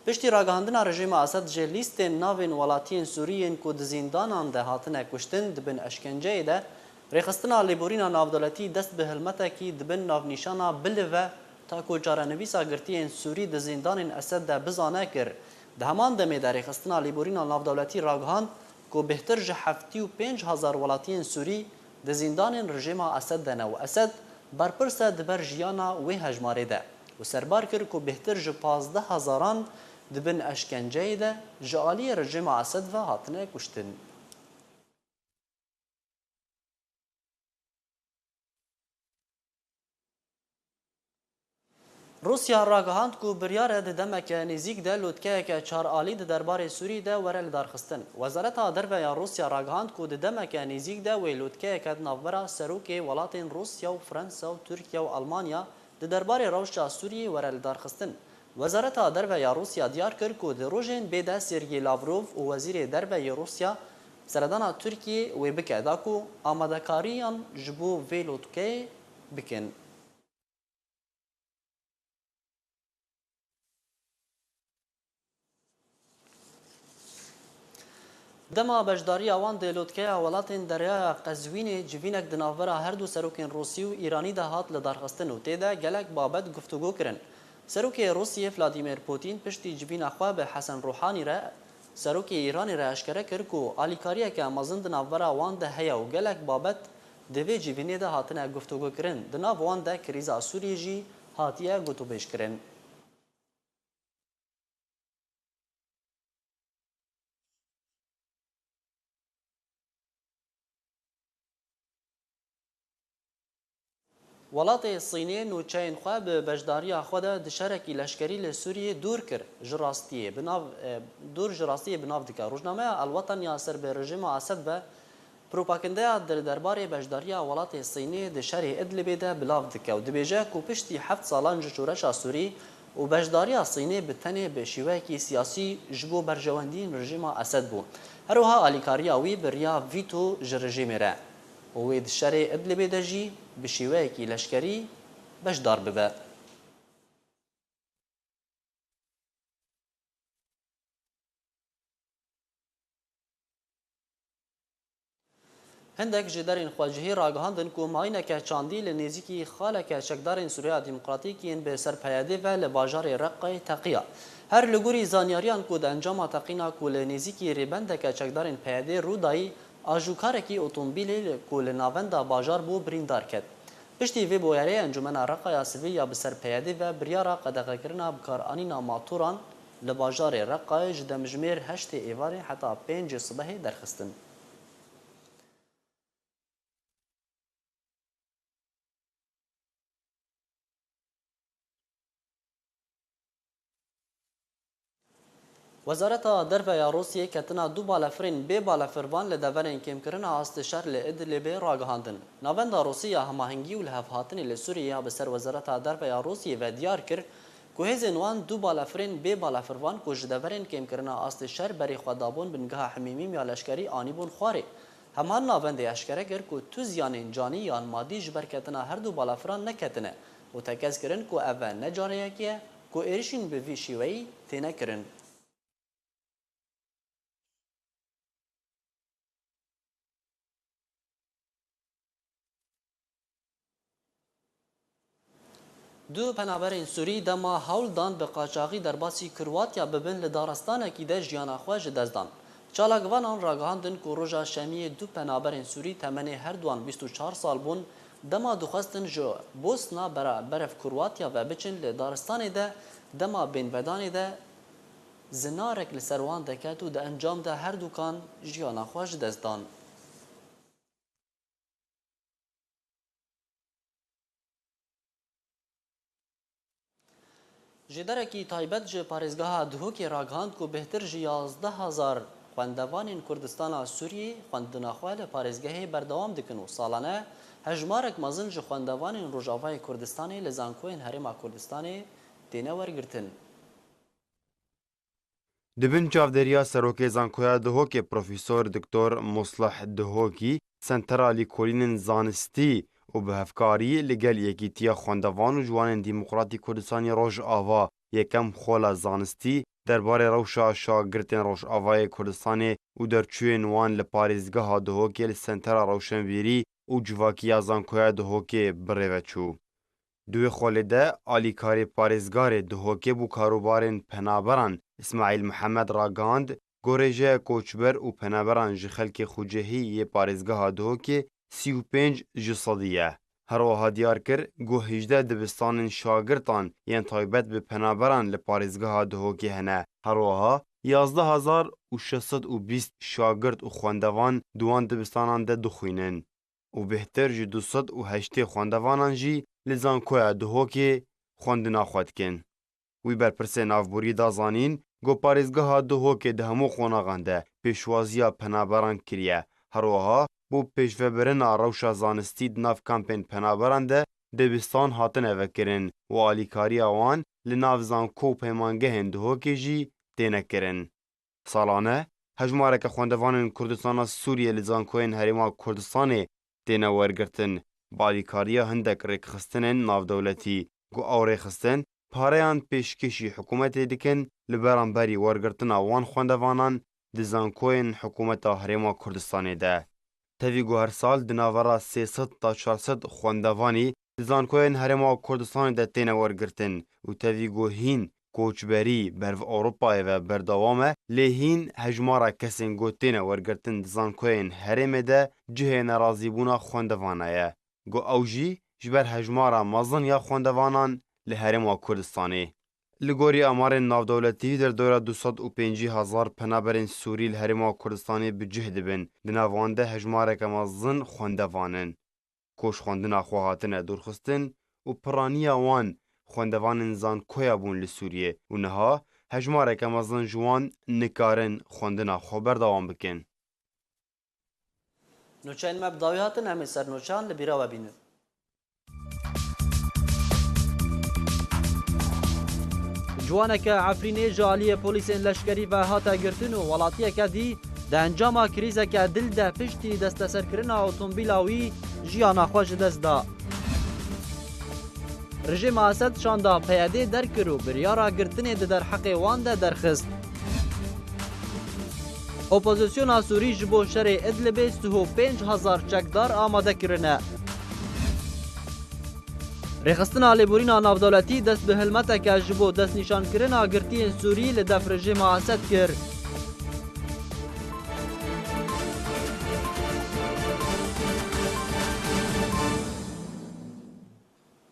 Piştî ragihandina rejîma Esed ji lîstên navên welatiyên Sûrî yên ku di zîndanan de hatine kuştin di bin eşkenceyê de, Rêxistina Lêborîna Navdewletî dest bi hilmetekî di bin navnîşana Bilive ta ku çarenivîsa girtiyên Sûrî di zîndanên Esed de bizane kir. Di heman demê de Rêxistina Lêborîna Navdewletî ragihand ku bêhtir ji heftê û pênc hezar welatiyên Sûrî di zîndanên rejîma Esed de ne û Esed berpirs e di ber jiyana wê hejmarê de û serbar kir ku bêhtir ji pazdeh hezaran di bin eşkenceyê de ji aliyê rejîma Esed ve hatine kuştin. Rûsya ragihand ku biryar e di demeke nêzîk de lotkeyeke çar alî di derbarê Sûriyê de were lidarxistin. Wezareta Derve ya Rûsya ragihand ku di demeke nêzîk de wê lotkeyeke di navbera serokê welatên Rûsya û Fransa û Tirkiye û Almanya di derbarê rewşa Sûriyê were lidarxistin. Wezareta Derve ya Rûsya diyar kir ku di rojên bê de Sergey Lavrov û Wezîrê Derve yê Rûsya seredana Tirkiyê wê bike da ku amadekariyan ji bo vê lotkeyê bikin. Dema beşdariya wan di lotkeya welatên Deryaya Qezwînê civînek di navbera her du serokên Rûsî û Îranî de hat lidarxistin û tê de gelek babet guftûgo kirin. Serokê Rûsiyê Vladîmîr Pûtîn piştî civîna xwe bi Hesen Rûhanî re, serokê Îranê re eşkere kir ku alîkariyeke mezin di navbera wan de heye û gelek babet di vê civînê de hatine guftûgokirin, di nav wan de krîza Sûriyê jî hatiye gotûbêjkirin. Welatê Sînê nûçeyên xwe bi beşdariya xwe de di şerekî leşkerî li Sûriyê dûr kir. Ji rastiyê bi nav, e, dûr ji rastiyê bi nav dike. Rojnameya El Watan ya ser bi rejîma Esed ve Propagandeya di derbarê beşdariya welatê Sînê di şerê Idlibê de bilav dike û dibêje ku piştî heft salan ji şoreşa Sûrî û beşdariya Sînê bi tenê bi şêweyekî siyasî ji bo berjewendiyên rejîma Esed bû. Her wiha alîkariya wî bi riya vîto ji rejîmê re û wê di şerê Idlibê de jî bi şêweyekî leşkerî beşdar bibe. Hindek ji derên xwecihî ragihandin ku mayîneke çandî li nêzîkî xaleke çekdarên Sûriya Demokratîk yên bi ser P Y D'ê ve li bajarê Reqayê teqiya. Her li gorî zanyariyan ku di encama teqîna ku li nêzîkî rêbendeke çekdarên P Y D'ê rû dayî, ajûkarekî otomobîlê ku li navenda bajar bû birîndar ket. Piştî vê bûyerê Encûmena Reqaya Sivîl ya bi ser P Y D'ê ve biryara qedexekirina bikaranîna matoran li bajarê Reqayê ji demjimêr heştê êvarê heta pêncê sibehê derxistin. Wezareta Derve ya Rûsiyê ketina du balefirên bê balefirvan li deverên kêmkirina astê şer li Idlibê ragihandin. Navenda Rûsî ya Hemahengî û Lihevhatinê li Sûriyê ya bi ser Wezareta Derve ya Rûsiyê ve diyar kir Ku hêzên wan du balafirên bê balafirvan ku ji deverên kêmkirina astê şer berê xwe dabûn bingeha Himîmîm ya leşkerî anîbûn xwarê. Hemhan navendê eşkere kir ku tu ziyanên canî yan madî ji ber ketina her du balafiran neketine û tekez kirin ku ev ne careyekê ye ku êrişîn bi vî şîweyî têne kirin. Du penaberên Sûrî dema hewl dan bi qaçaxî derbasî Kroatya bibin, li daristanekî de jiyana xwe ji dest dan. Çalakvanan ragihandin ku roja Şemiyê du penaberên Sûrî temenê her duan bîst û çar sal bûn, dema dixwestin ji Bosna bera-, berev Kroatya ve biçin, li daristanê de dema bênvedanê de zinarek li ser wan deket û di encam de her dukan jiyana xwe ji dest dan. Jêderekî taybet ji parêzgeha Duhokê ragihand ku bêhtir ji yazdeh hezar xwendevanên Kurdistana Sûriyê xwendina xwe li parêzgehê berdewam dikin û salane hejmarek mezin ji xwendevanên Rojavayê Kurdistanê li zankoyên Herêma Kurdistanê têne wergirtin. Di bin çavdêriya serokê Zankoya Duhokê Profesor Doktor Muslih Duhokî, Sentera Lîkolînên Zanistî û bi hevkarî li gel Yekîtiya Xwendevan û Ciwanên Demokratîk Kurdistanê Rojava yekem Xola Zanistî derbarê rewşa şagirtên Rojavayê Kurdistanê û derçûyên wan li parêzgeha Duhokê li Sentera Rewşenbîrî û Civakî ya Zankoya Duhokê bi rê ve çû. Di wê xolê de alîkarê parêzgarê Duhokê bo karûbarên penaberan Îsmaîl Mihemed ragihand, ku rêjeya koçber û penaberan ji xelkê xwecihî yê parêzgeha Duhokê sî û pênc ji sedî ye. Her wiha diyar kir, ku hejdeh dibistanên şagirtan yên taybet bi penaberan li parêzgeha Duhokê hene. Her wiha yazdeh hezar û şeş sed û bîst şagirt û xwendevan di wan dibistanan de dixwînin û bêhtir ji du sed û heştê xwendevanan jî li Zankoya Duhokê xwendina xwe dikin. Wî berpirsê navborî da zanîn, ku parêzgeha Duhokê di hemû qonaxan de pêşwaziya penaberan kiriye. Her wiha bo pêşvebirina rewşa zanistî di nav kampên penaberan de dibistan hatine vekirin û alîkariya wan li nav zanko û peymangehên Duhokê jî têne kirin. Salane hejmareke xwendevanên Kurdistana Sûriyê li zankoyên Herêma Kurdistanê têne wergirtin, bi alîkariya hindek rêkxistinên navdewletî, ku ew rêxistin pareyan pêşkêşî hikûmetê dikin li beramberî wergirtina wan xwendevanan di zankoyên hikûmeta Herêma Kurdistanê de. Tevî ku her sal di navbera sê sed ta çar sed xwendevanî di zankoyên Herêma Kurdistanê de têne wergirtin û tevî ku hîn koçberî ber bi Ewropayê ve berdewam e, lê hîn hejmara kesên ku têne wergirtin di zankoyên herêmê de cihê nerazîbûna xwendevana ye, ku ew jî ji ber hejmara mezin ya xwendevanan li Herêma Kurdistanê. Li gorî amarên navdewletî, derdora du sed û pêncî hezar penaberên Sûrî li Herêma Kurdistanê bi cih dibin, di nav wan de hejmareke mezin xwendevan in. Ku ji xwendina xwe hatine dûrxistin û piraniya wan xwendevanên zankoya bûn li Sûriyê û niha hejmareke mezin ji wan nikarin xwendina xwe berdewam bikin. Nûçeyên me bi dawî hatin, em ê ser nûçeyan li bîra we bînin. Ciwaneke Efrînê ji aliyê polîsên leşkerî ve hate girtin û welatiyeke dî di encama krîzeke dil de piştî desteserkirina otomobîla wî jiyana xwe ji dest da. Rejîma Esed şanda P Y D'ê derkir û biryara girtinê di derheqê wan de derxist. Opozisyona Sûrî ji bo şerê Idlibê sih û pênc hezar çekdar amade kirine. Rêxistina Lêborîna Navdewletî dest bi hilmeteke ji bo destnîşankirina girtiyên Sûrî li def rejîma Esed kir.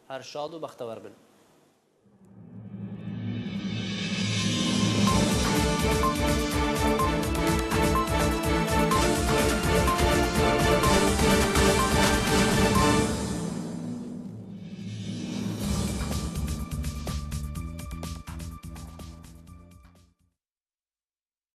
Her şad û bextewer bin.